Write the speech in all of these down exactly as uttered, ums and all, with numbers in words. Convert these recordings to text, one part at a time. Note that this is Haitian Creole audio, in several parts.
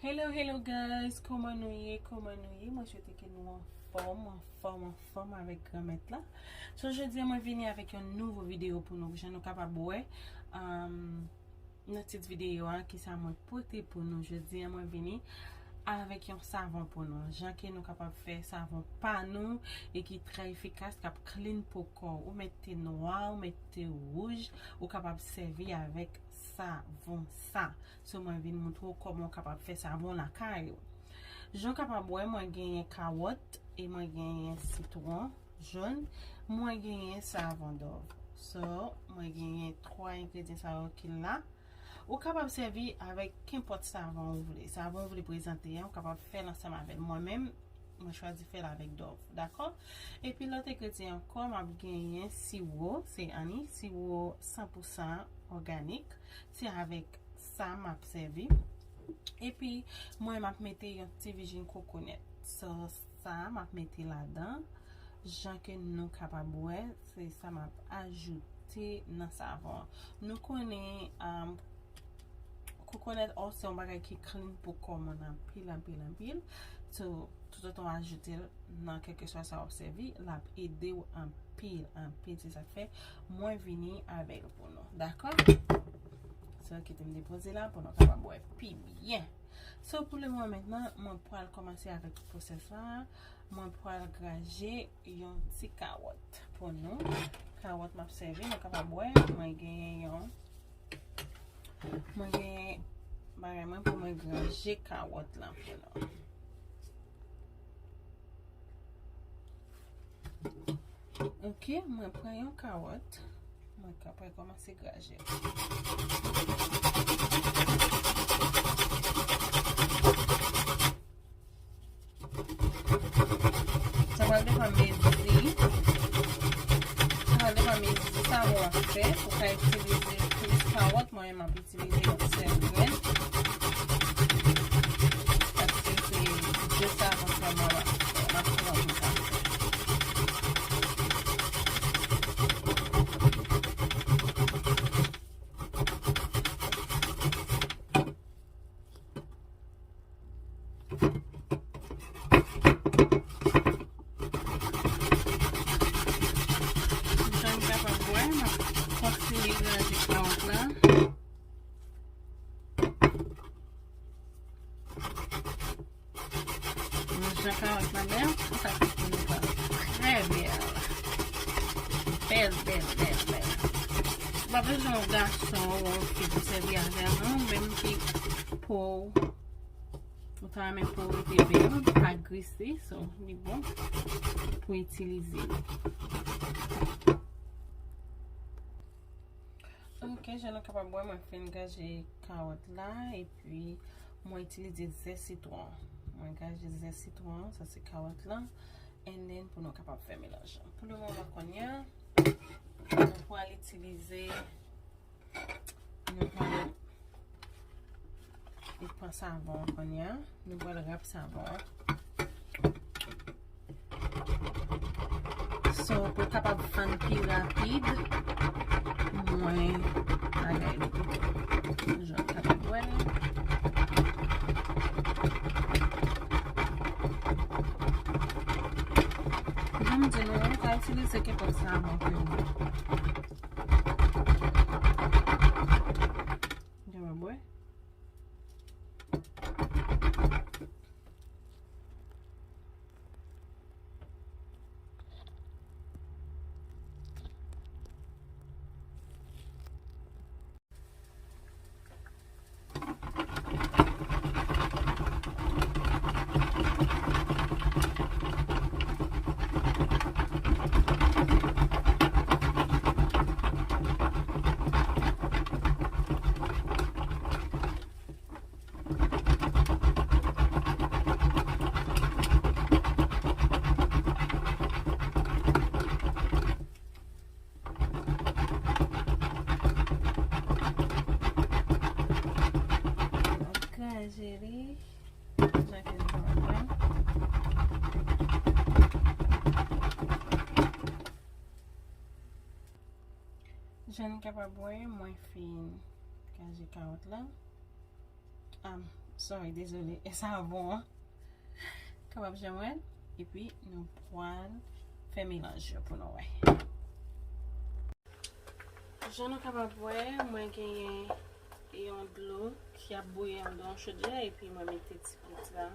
Hello, hello guys, kòman nou ye? Kòman nou ye? Mwen swete ke nou anfòm, anfòm, anfòm avèk Granmèt la. So, jodi a mwen vini avèk yon nouvo videyo pou nou. Jan nou kapab wè, um, nan tit videyo a, kisa mwen pote pou nou jodi a, mwen vini avèk yon savon pou nou. Jan ke nou kapab fè savon pa nou e ki trè efikas, k ap clean po kò w. Ou mèt te nwa, ou mèt te wouj, ou kapab sèvi avèk savon sa. So, mwen vin montre w kòman w kapab fè savon lakay ou. Jan w kapab wè, mwen genyen kawòt e mwen genyen sitwon jòn. Mwen genyen savon Dove. So, mwen genyen twa engredyan sa yo ki la. Ou kapab sèvi avèk kenpòt savon ou vle. Savon ou vle prezante an, ou kapab fè l ansanm avè l. Mwen menm, mwen chwazi fè l avèk Dove, dakò? Epi lòt engredyan ankò, m ap genyen siwo, se ani, siwo san pou san òganik. Se avèk sa m ap sèvi. Epi, mwen, m ap mete yon ti vijin kokonèt. So, sa, m ap mete ladan. Jan ke nou kapab wè, se sa m ap ajoute nan savon an. Nou konnen, um, kokonèt oil se yon bagay ki clean pou kò moun anpil, anpil, anpil. So, toutotan w ajoute l nan kèlkeswa sa w ap sèvi, l ap ede w anpil, anpil. Se sa k fè mwen vini avè l pou nou. Dakò? So, kite m depoze la pou nou kapab wè pi byen. So, pou le moman mentnan, mwen pral kòmanse avèk pwosès la. Mwen pral graje yon ti kawòt pou nou. Kawòt m ap sèvi, nou kapab wè, mwen genyen yon, mwen genyen bagay mwen pou mwen graje kawòt lan pou nou. Ok, mwen pran yon kawòt. Mwen ka pral kòmanse graje. Sa pral depann mezi. Sa pral depann mezi savon w ap fè. Ou ka itilize plis kawòt, mwen menm m ap itilize yon sèl grenn. Paske se de savon sèlman m ap, m ap pran pou sa. Jan nou kapab wè, m ap kontinye graje kawòt la. Mwen jan kawòt la bèl, sa ki pou nou pa trè bèl. Bèl, bèl, bèl, bèl. Ou pa bezwen yon gason ou yon fi pou sèvi avè l, non, menm ki po w, ou ta renmen po w rete bèl, pa grese, so, li bon pou itilize. Ok, jan nou kapab wè, mwen fin graje kawòt la, epi mwen itilize zès sitwon. Mwen graje zès sitwon, sa se kawòt la. And then, pou nou kapab fè melanj lan. Pou le moman, kounye a, nou pral itilize, nou pral Li pran savon an kounye a. Nou pral rap savon an. So, pou l kapab fann pi rapid, mwen bagay li pito. Jan w kapab wè. Jan m di nou, ou ka itilize kenpòt savon ke w vle. Jan w ap wè. Kraze li. Jan ke nou kapab wè. Jan nou kapab wè, mwen fin kraze kawòt la. Am, Sorry, dezole. E savon an kapab janm wè l. Epi nou pral fè melanj yo pou nou wè. Jan nou kapab wè, mwen genyen yon dlo ki ap bouyi anndan yon chodyè, epi mwen mete ti pit la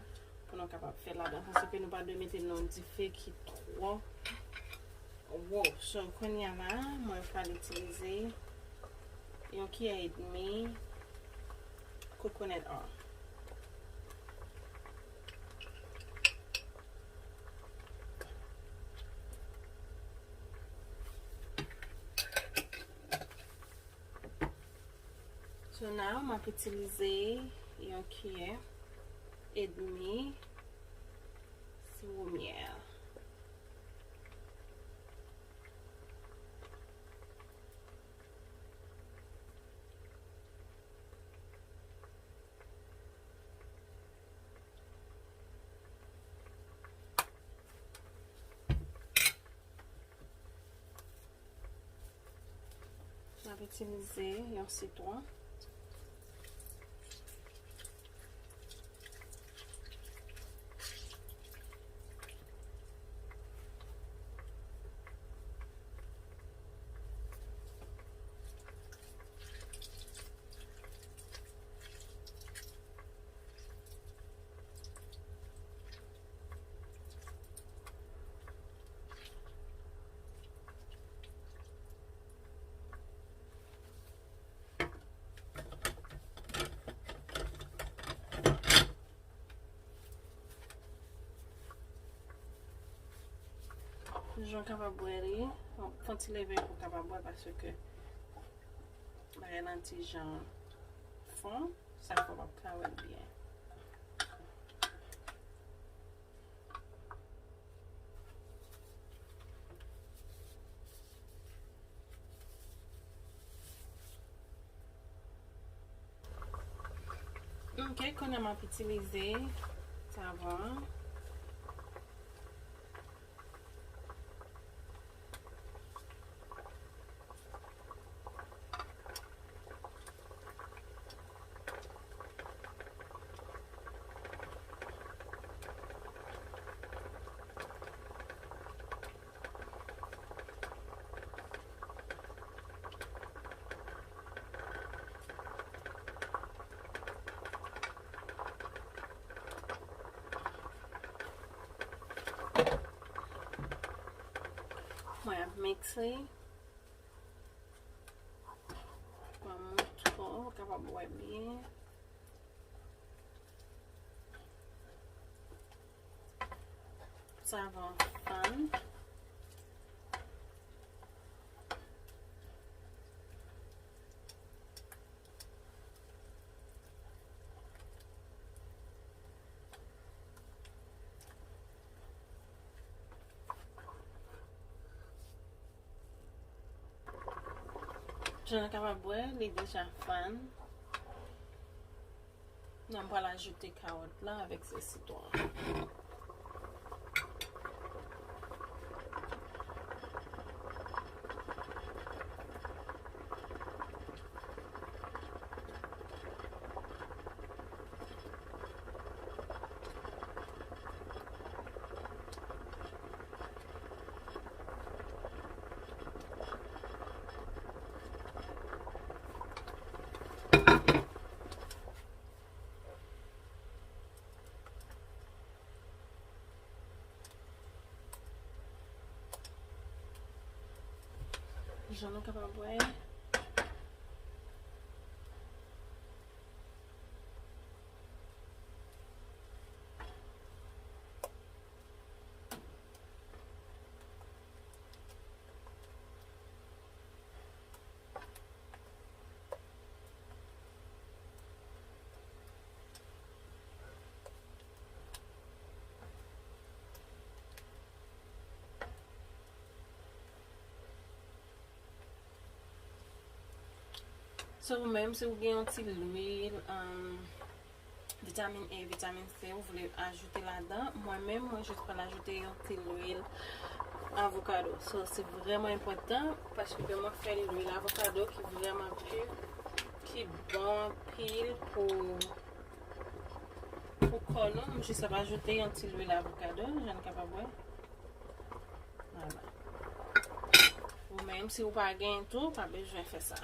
pou nou kapab fè ladan, paske nou pa dwe mete nan yon dife ki twò wo. So, kounye a la, mwen pral itilize yon kiyè edmi coconut oil. So now, m ap itilize yon kiyè edmi siwo myèl. M ap itilize yon sitwon. Jan w kapab wè li, fè yon ti leve pou w kapab wè, paske bagay lan ti jan fon, sa fè w p ap ka wè l byen. Ok, kounye a m ap itilize savon an. Mwen ap mikse. Pa mouton, ou kapab wè byen. Savon fann. Jan nou kapab wè, li deja fann. Nan, m pral ajoute kawòt la avèk zè sitwon an. Jan nou kapab wè. So, ou menm, si w gen yon ti lwil, um, vitamin A, vitamin C, ou vle ajoute ladan, mwen menm, mwen jis pral ajoute yon ti lwil avokado. So, se vrèman enpòtan, paske mwen fè lwil avokado ki vrèman pi, ki bon anpil pou pou kò nou, m jis ap ajoute yon ti lwil avokado, jan n kapab wè. Vwala. Ou menm, si w pa gen tou, pa bezwen fè sa.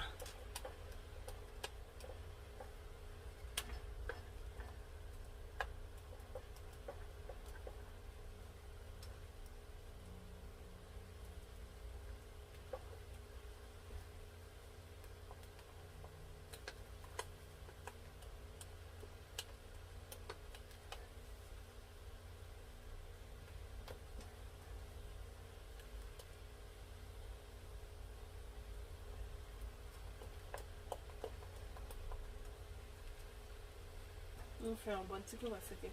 Nou fè yon bon ti kou paske,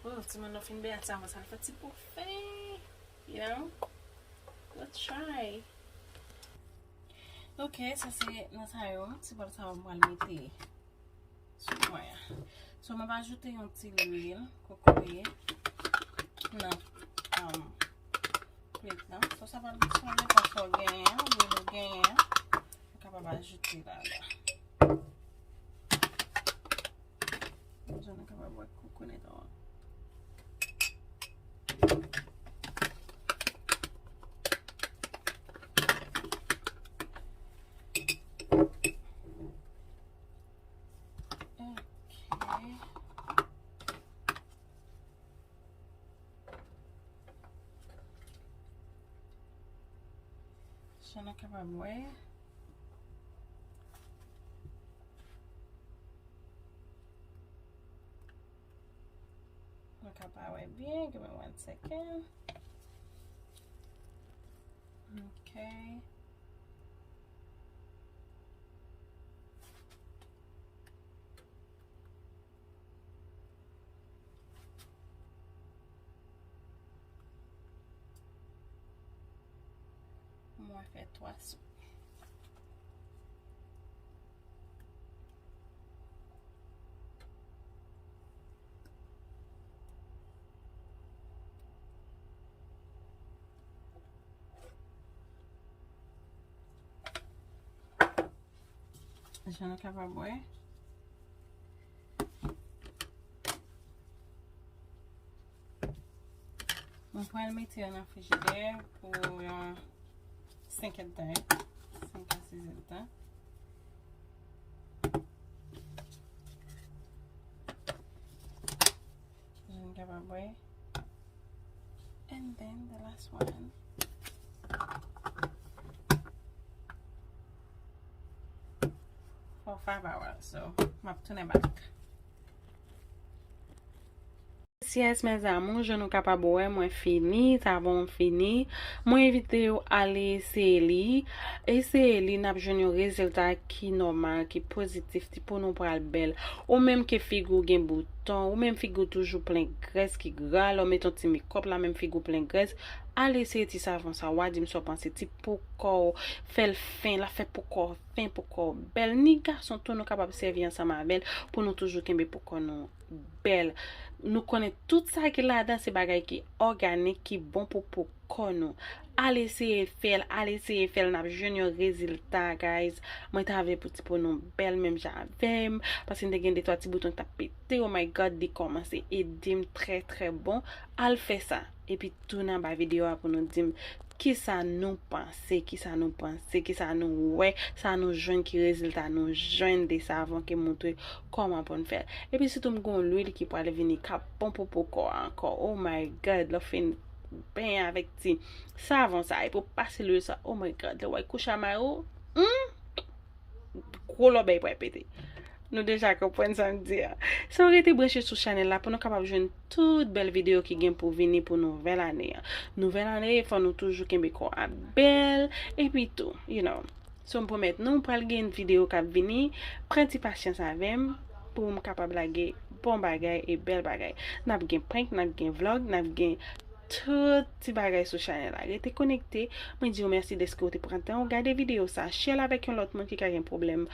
oh, timoun nan fin benyen sa, sa fè ti kou fen, you know? Let's try. Ok, sa se nan sa yo, ti bòl sa yo m pral mete sou pwen an. So, m ap ajoute yon ti lwil kokoye nan, um, plet lan. So, sa pral depann de sa w genyen, lwil ou genyen, ou kapab ajoute ladan. Jan nou kapab wè kokonèt an. Ok. Jan nou kapab wè. Nou ka pa wè byen, give me one second. Ok. Mwen fè twa sou. Jan nou kapab wè. Mwen pral mete yo nan frijidè pou yon senk èdtan, senk a sis èdtan. Jan nou kapab wè. And then the last one. For five hours, so m ap tounen back. Yes, mes amours, jan nou kapab wè, mwen fini, savon fini. Mwen envite w ale eseye li. Eseye li, n ap jwenn yon rezilta ki nòmal, ki pozitif, ti po nou pral bèl. Ou menm ke figi w gen bouton, ou menm figi w toujou plen grès, ki gra, lè w mete yon ti makeup la, menm figi w plen grès, al eseye ti savon sa, w a di m sa w panse, ti po kò w, fè l fen, l ap fè po kò w fen, po kò w bèl. Ni gason tou, nou kapab sèvi ansanm avè l pou nou toujou kenbe po kò nou bèl. Nou konnen tout sa ki ladan se bagay ki òganik, ki bon pou po kò nou. Al eseye fè l, al eseye fè l, n ap jwenn yon rezilta, guys. Mwen ta vle pou ti po nou bèl menm jan avè m, paske m te gen de twa ti bouton ki t ap pete. Oh my God, li kòmanse ede m trè, trè bon. Al fè sa. Epi tounen anba videyo a pou nou di m kisa nou panse, kisa nou panse, kisa nou wè, sa nou jwenn, ki rezilta nou jwenn de savon ki montre kòman pou n fè l. Epi sitou m gen yon lwil ki pral vini k ap bon pou po kò a ankò. Oh my God, lè w fin benyen avèk ti savon sa, epi w pase lwil sa, oh my God, lè w al kouche a mari w, hmm? Gwo lòbèy pral pete. Nou deja konprann sa m di a. So, rete branche sou chanèl la pou nou kapab jwenn tout bèl videyo ki gen pou vini pou nouvèl ane an. Nouvèl ane, fò nou toujou kenbe kò a bèl, epi tou, you know. So, m pwomèt nou, pral gen videyo k ap vini. Pran ti pasyans avè m pou m kapab lage bon bagay e bèl bagay. N ap gen prank, n ap gen vlog, n ap gen tout ti bagay sou chanèl la. Rete konekte. Mwen di w mèsi dèske w te pran tan w gade videyo sa. Share l avèk yon lòt moun ki ka gen pwoblèm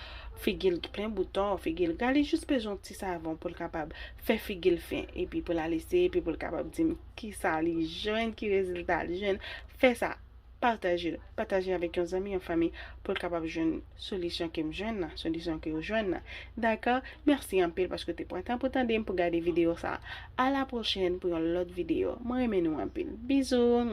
figi l plen bouton, figi l gra, li jis bezwen yon ti savon pou l kapab fè figi l fen. Epi pou l al eseye, epi pou l kapab di m kisa li jwenn, ki rezilta l jwenn. Fè sa. pataje l. Pataje avèk yon zanmi, yon fanmi, pou l kapab jwenn solisyon ke m jwenn nan, solisyon ke ou jwenn nan. Dakò? Mèsi anpil paske w te pran tan pou tande m, pou gade videyo sa. A la pwochèn pou yon lòt videyo. Mwen renmen nou anpil. Bizou.